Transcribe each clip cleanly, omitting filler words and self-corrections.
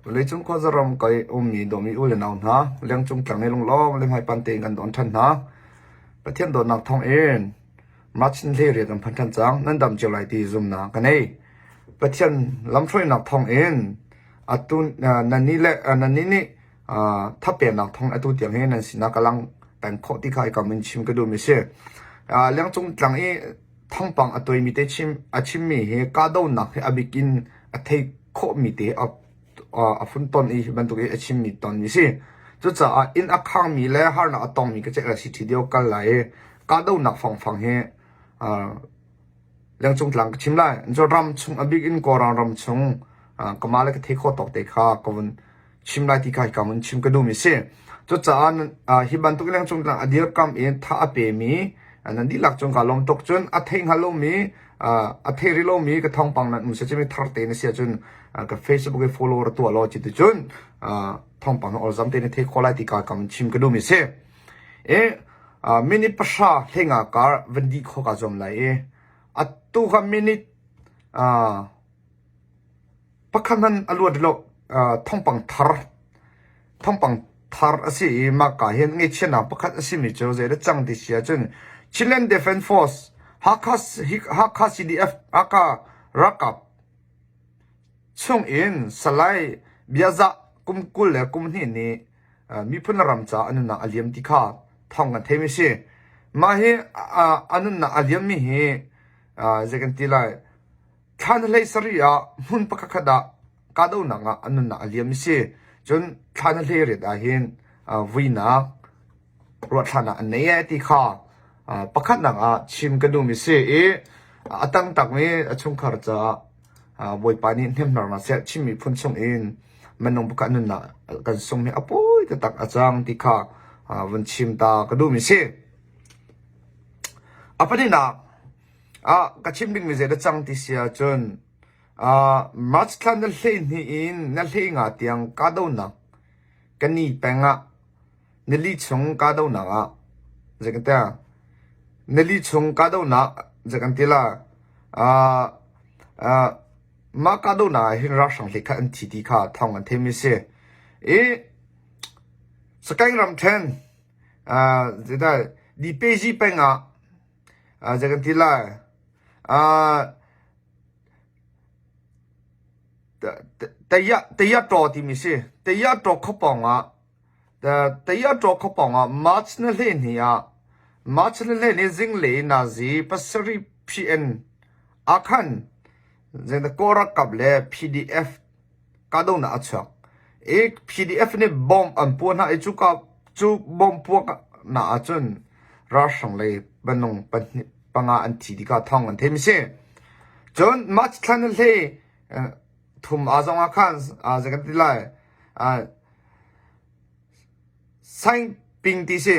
Vawleicung khuazaram kai ummi dawmi u le nau hna, lengcung tlang i lunglawm le hmaipan tein kan don ṭhan hna. Pathian dawtnak thawngin March ni 18 kan phan ṭhan cang. Nan dam cio lai ti zumnak ka nei. Pathian lamhruainak thawngin atu nannih le nannih nih thapeknak thawng atu tiang hi nan sinah ka lang peng khawh ti kha hikam in chim ka duhmi si. Lengcung tlang i thawngpang a tuaimi te chim a chimmi hi kahdohnak hi a bik in a thei khawhmi te a a fun ton i hi bantuk i a chimmi tonmi si. Cucaah inn a khangmi le harnak a tongmi ka ceih si ṭhi deuh kal lai i kahdohnak fangfang hi lengcung tlang ka chim lai. Cun ram chung a bik in Kawlram ram chung kamah le ka thei khawh tawk te kha ka vun chim lai ti kha hika in chim ka duhmi si. Cucaah hi bantuk lengcung tlang a dirkam i tha a pemi nan dihlak cung kaa lawm tuk. Cun a thei hngal lomi a thei rih lomi ka thawngpang nan um si mi thar te na si ahcun ka Facebook i follow ra tuah law ci cun thawngpang olzam te na thei kho lai ti ka kam chim ka duhmi si. E minute pahra hlenga kar van dih kho ka zuam lai i atu kha minute Pakhat hmanh a luat lo. Thawngpang thar thawngpang thar a si i mahka hin ngaihchiatnak pakhat a simi cu zeidah cang ti si ahcun Chinland Defence Force Hakha Hakha CDF Hakha ralkap chung in Salai Biazah kum 20 le kum hnih nih miphun le ram caah a nunnak a liam ti kha thawng kan theimi si. Mah hi a nunnak a liammi hi zei kan ti lai Thla na hlei sarih ah hmun pakhatkhat ah kahdohnak ah an nunnak a liam a si. Cun thla na hlei riat ah hin vuinak ruahthlahnak an nei ee ti kha pakhatnak ah chim ka duhmi si i a tangtakmi a chungkhar caah Bawipa nih hnemhnak seh Chin miphun chung in minung pakhat nunnak kan sung hi a pawi taktak a cang ti kha vun chim ta ka duhmi si. A pahnihnak Ah ka chim dingmi zei dah cang ti si ahcun ah March thla na 12 in na 15 tiang kahdohnak ka ni peng ah nili chung kahdohnak ah zei kan ti nili chung kahdohnak zei kan ti la ah ah mah kahdohnak ah hin ralhrang hlei kha an thi ti kha thawng an theimi si i Sagaing ramthen ah zeidah Dipezi peng ah Zei kan ti lai? Tayataw timi si. Tayataw khuapawng ah Tayataw khuapawng ah March ni 12 ah March ni 12 zinglei nazi pasarih PN ah khan Kawl ralkap le PDF kahdohnak a chuak. I PDF nih bomb an puah hna i cuka cu bomb puahnak ahcun ralhrang lei minung pahnih panga an thi ti kha thawng an theimi si. Cun March thla ni hlei thum ah zong ah khan zei kan ti lai Saingping ti si.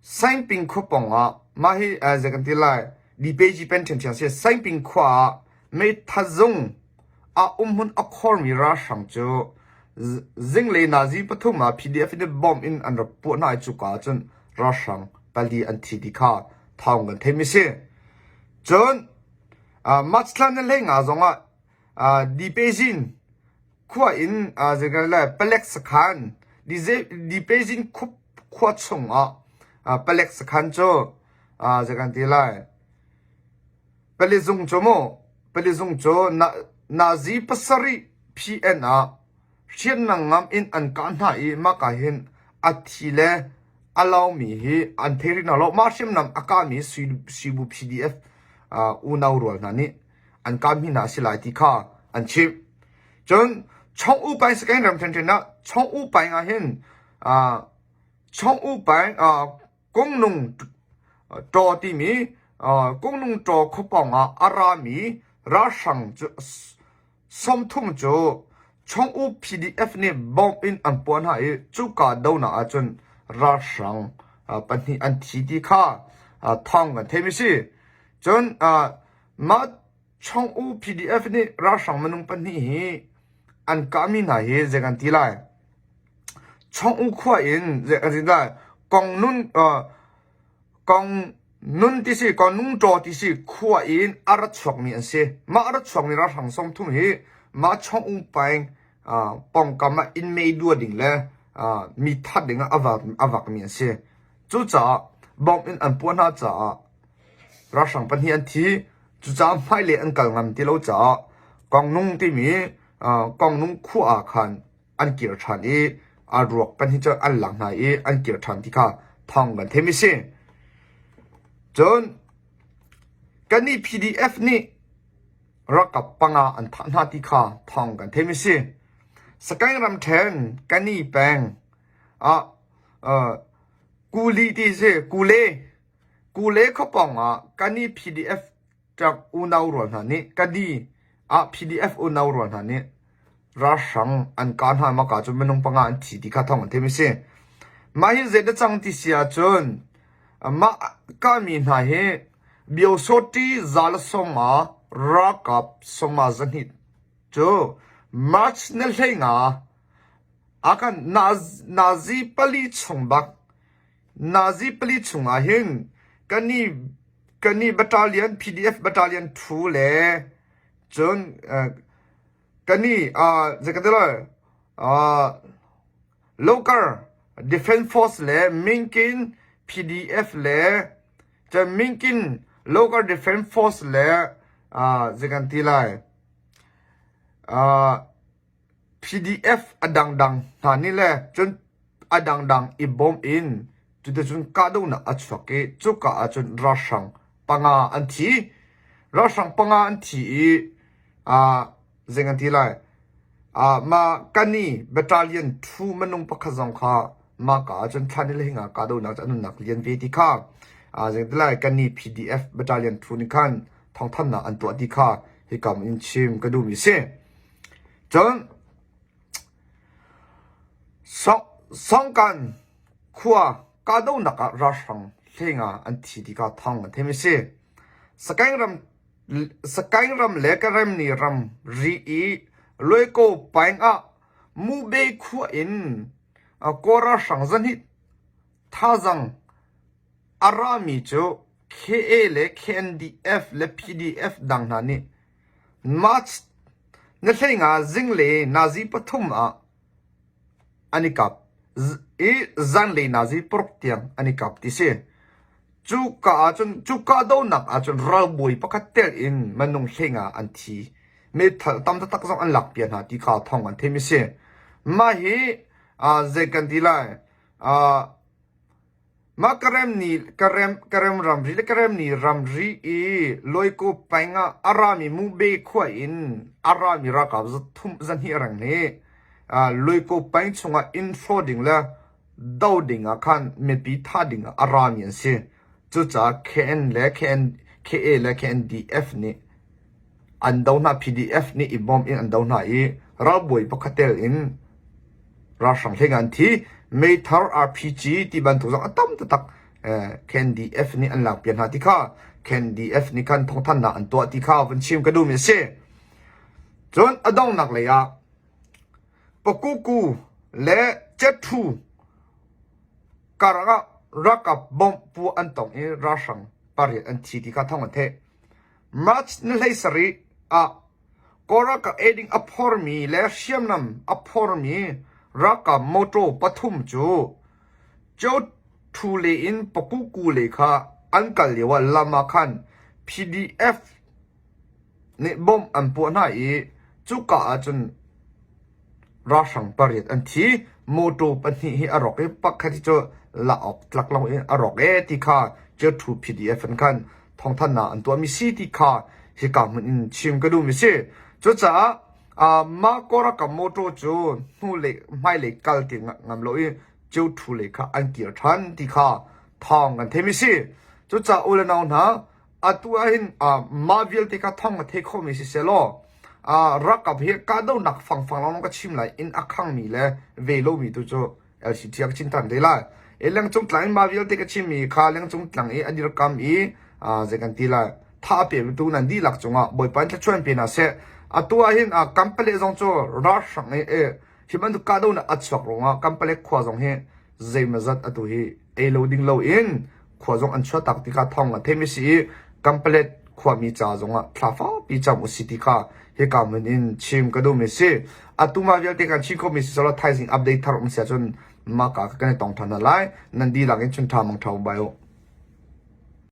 Saingping khua pawng ah mah hi zei kan ti lai DPG pen ṭhiamṭhiam si. Saingping khua ah meithat zung ah umhmun a khormi ralhrang cu zinglei nazi pathum ah PDF nih bomb in an rak puah hna i cuka ah cun ralhrang pali an thi ti kha thawng kan theimi si. Cun March thla ni 15 zong ah Dipezin khua in palek sakhan Dipezin khua chung ah palek sakhan cu zei kan ti lai Palizung cu mu palizung cu nazi pasarih PN ah hriamnam ngam in an kah hna i mahka hin a thi le a laumi hi an thei rih hna lo. Mah hriamnam a kahmi Sibu PDF unau rual hna nih an kahmi hna a si lai ti kha an chimh. Cun Chong U Paing Sagaing ramṭhen ah Chong U Paing ah hin Chong U Paing Kungnung Ṭaw timi Kungnung Ṭaw khuapawng ah a rami ralhrang cu 30 cu Chong-U PDF nih bomb in an puah hna i cuka donak ahcun ralhrang pahnih an thi ti kha thawng kan theimi si. Cun mah Chong-U PDF nih ralhrang minung pahnih hi an kahmi hna hi zei kan ti lai? Chong-U khua in zeitindah kong nun kong nun ti si kong nung ṭaw ti si khua in a ra chuakmi an si. Mah a ra chuakmi ralhrang 30 hi mah Chong-U peng. pawngkam ah inn mei dua ding le mi that ding ah a vakmi an si. Cucaah bomb in an puah hna caah ralhrang pahnih an thi. Cucaah hmailei an kal ngam ti lo caah Kongnung timi Kongnung khua ah khan an kir ṭhan i a ruak pahnih cu an lak hna i an kir ṭhan ti kha thawng kan theimi si. Cun kannih PDF nih ralkap panga an thah hna ti kha thawng kan theimi si. Sagaing ramṭhen Kani peng ah Kuli ti si Kule Kule khuapawng ah Kani PDF ṭak unau rual hna nih Kani ah PDF unau rual hna nih ralhrang an kah hna maka cu minung panga an thi ti kha thawng an theimi si. Mah hi zei dah cang ti si ahcun mah kahmi hna hi Byosoti Zalasawma ralkap sawma zahnih cu March ni 15 ah khan Nazi pali chung bak Nazi pali chung ah hin kani kani battalion PDF battalion thu le cun kani zei ka ti lai Local Defense Force le Minkin PDF le cun Minkin Local Defense Force le zei kan ti lai PDF a dangdang hna nih le cun a dangdang i bawm in cuticun kahdohnak a chuak i cuka ahcun ralhrang panga an thi. Ralhrang panga an thi i zei kan ti lai mah kani battalion thu minung pakhat zong kha mah ka ahcun thla ni le hinga kahdohnak cu a nunnak lian ve ti kha zei ti lai kani PDF battalion thu nih khan thawngthanhnak an tuah ti kha hikam in chim ka duhmi si. Cun Songkan khua kahdohnak ah ralhrang hlenga an thi ti kha thawng an theimi si. Sagaing ram Sagaing ram le Karemni ram ri i Luaikaw paing ah Mube khua in Kawl ralhrang zahnih thazaang a rami cu KA le KNDF le PDF dang hna nih March ni 15 zinglei nazi pathum ah an i kap i zanlei nazi paruk tiang an i kap ti si. Cuka ahcun cu kahdohnak ahcun ralbawi pakhat tel in minung 15 an thi. Meithal tam taktak zong an lakpiak hna ti kha thawng an theimi si. Mah hi zei kan ti lai Mah Karem ramri le Karemni ramri i Loikaw peng ah a rami Mube khua in a rami ralkap zahnih reng nih Loikaw peng chungah inn hrawh ding le do ding ah khan mipi thah ding ah a rami an si. Cucaah KN le KA le KNDF nih an do hna PDF nih i bawm in an do hna i ralbawi pakhat tel in ralhrang hleng an thi meithar RPG ti bantuk zong a tam taktak KNDF nih an lakpiak hna ti kha KNDF nih khan thawngthanhnak an tuah ti kha vun chim ka duhmi a si. Cun a donghnak lei ah Pakuku le Cethu karah ralkap bomb pu an tong i ralhrang pariat an thi ti kha thawng an theih. March ni 17 ah Kawl ralkap eiding a phormi le hriamnam a phormi ralkap motor pathum cu Kyohthu lei in Pakuku lei kha an kal lio ah lam ah khan PDF nih bomb an puah hna i cuka ahcun Ralhrang pariat an thi. Mawṭaw pahnih hi a rawk i pakhat hi cu laawk tlak loin a rawk ee ti kha Kyohthu PDF in khan thawngthanhnak an tuahmi si ti kha hika hmun in chim ka duhmi si. Cucaah mah Kawlralkap mawṭaw cu hnulei hmailei kal ti ngam lo i Kyohthu lei kha an kir ṭhan ti kha thawng kan theimi si. Cucaah u le nau hna atu ahhin mah vialte kha thawng a thei khomi si sehlaw ralkap hi kahdohnak fangfang lawnglawng ka chim lai inn a khangmi le ve lomi tu cu LCT ah ka chim than te lai. E lengcung tlang in mah vialte ka chimmi kha lengcung tlang i a dirkam i zei kan ti lai tha a pe tu nan dihlak cungah Bawipa in thluachuah in pe hna seh. Atu ahhin Kampale zong cu ralhrang i hi bantuk kahdohnak a chuak ruangah Kampale khua zong hi zeimawzat atu hi ei lo ding loin khua zong an chuahtak tikah thawng an theimi si i Kampalet. Khuami ca zongah thla fakpi cam usih ti kha hika hmun in chim ka duhmi si. Atu mah vialte kan chim khomi si selaw thaizing update thar um si ahcun mah ka kan i tong ṭhan hna lai. Nan dihlak in chun ṭha mang ṭha bai u.